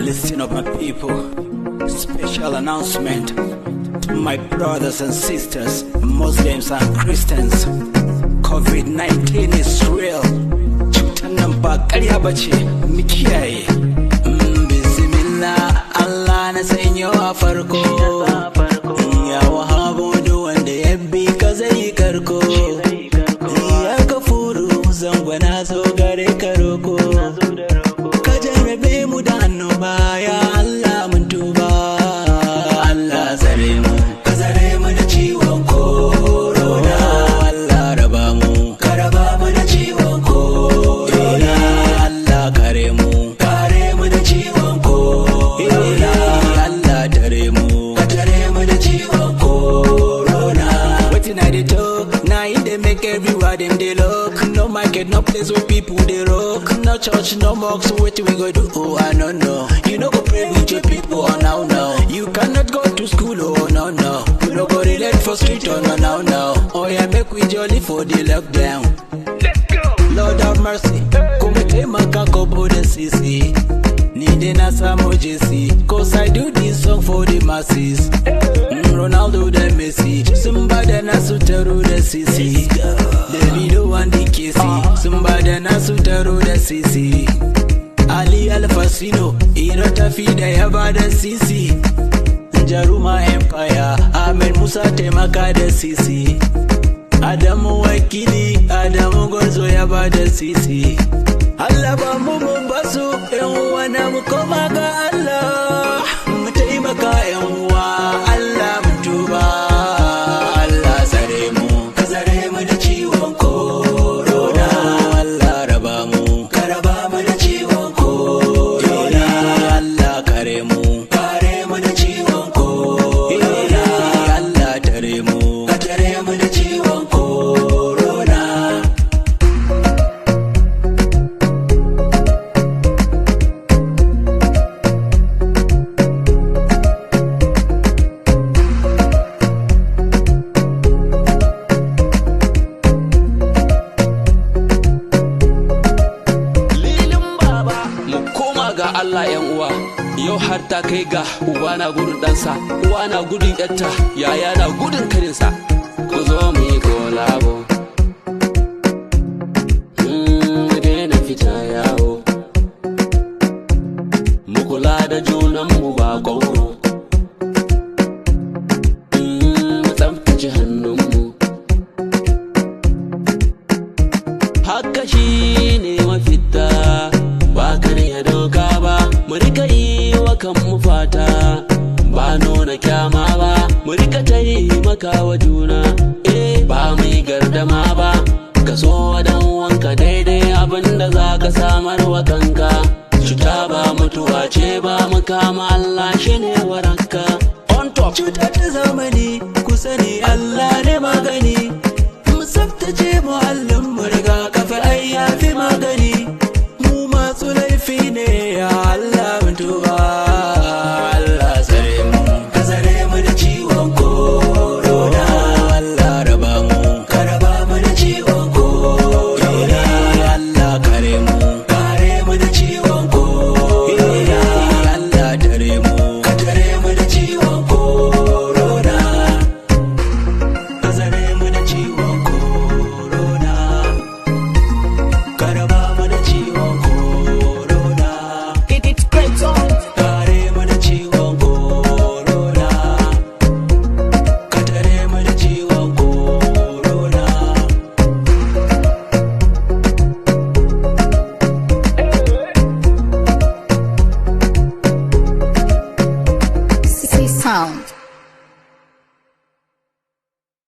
Listen up, my people. Special announcement to my brothers and sisters, Muslims and Christians. COVID 19 is real. Cutar nan ba ƙarya ba ce, mu kiyaye. Bismillah, Allah na sanyo a farko. Ya Wahabu, duk wanda ya bi ka zai karko. Ya Gafuru, zangwana zo gare ka roko. Ka jarabe mu da annoba, ya Allah, mun tuba. Allah tsare mu, ka tsare mu da ciwon corona. Allah raba mu, ka raba mu da ciwon corona. Allah kare mu, kare mu da ciwon corona. Allah tare mu, ka tare mu da ciwon corona. Wetin I dey talk na e dey make everywhere dem dey look. No market, no place where people dey rock. No church, no mosque, so wetin we go do? Oh, I no know. You no go pray with your people, oh no no. You cannot go to school, oh no no. You no go relate for street, oh no no no. Oh yeah, make we jolly for the lockdown. Let's go. Lord have mercy, kuma taimaka ko bude sisi. Ni dai na samu JC, 'cause I do this song for the masses. Ronaldo da Messi, sun ba da nasu taro da sisi. Davido and DKC, sun ba da nasu taro da sisi. Ali Alfasino, Iro tafi da ya ba da sisi. Jaruma Empire, Ahmed Musa taimaka da sisi. Adamu Wakili, Adamu Gwarzo ya ba da sisi. Allah ba mu, mun basu, yan uwa na, mu koma ga Allah. Mu taimaka yan uwa, Allah mu tuba. Allah tsare mu, ka tsare mu da ciwon corona. Allah raba mu, ka raba mu da ciwon corona. Allah kare mu, kare mu da ciwon corona. Allah tare mu, ka tare mu da ciwon corona. Lilin Baba. Mu koma ga Allah, yan uwa. Yau har ta kai ga uba na gudun ɗansa, uwa na gudun yarta, yaya na gudun kaninsa. Ku zo mu yi collabo. Mu daina fita yawo. Mu kula da junanmu ba kwauro. Mu tsaftace hannunmu. Haka shi ne mafita, ba karya doka ba. Mu rika yi wa kanmu fata, ba nuna kyama ba. Mu rika taimaka wa juna, eh, ba mu yi gardama ba. Ka so wa dan wanka daidai abinda za ka samar wa kanka. Cuta ba mutuwa ce ba, mu kama Allah, shi ne waraka. On top. Cuta ta zamani, ku sani Allah ne magani. Mu tsaftace muhallin mu, rigakafi ai yafi magani.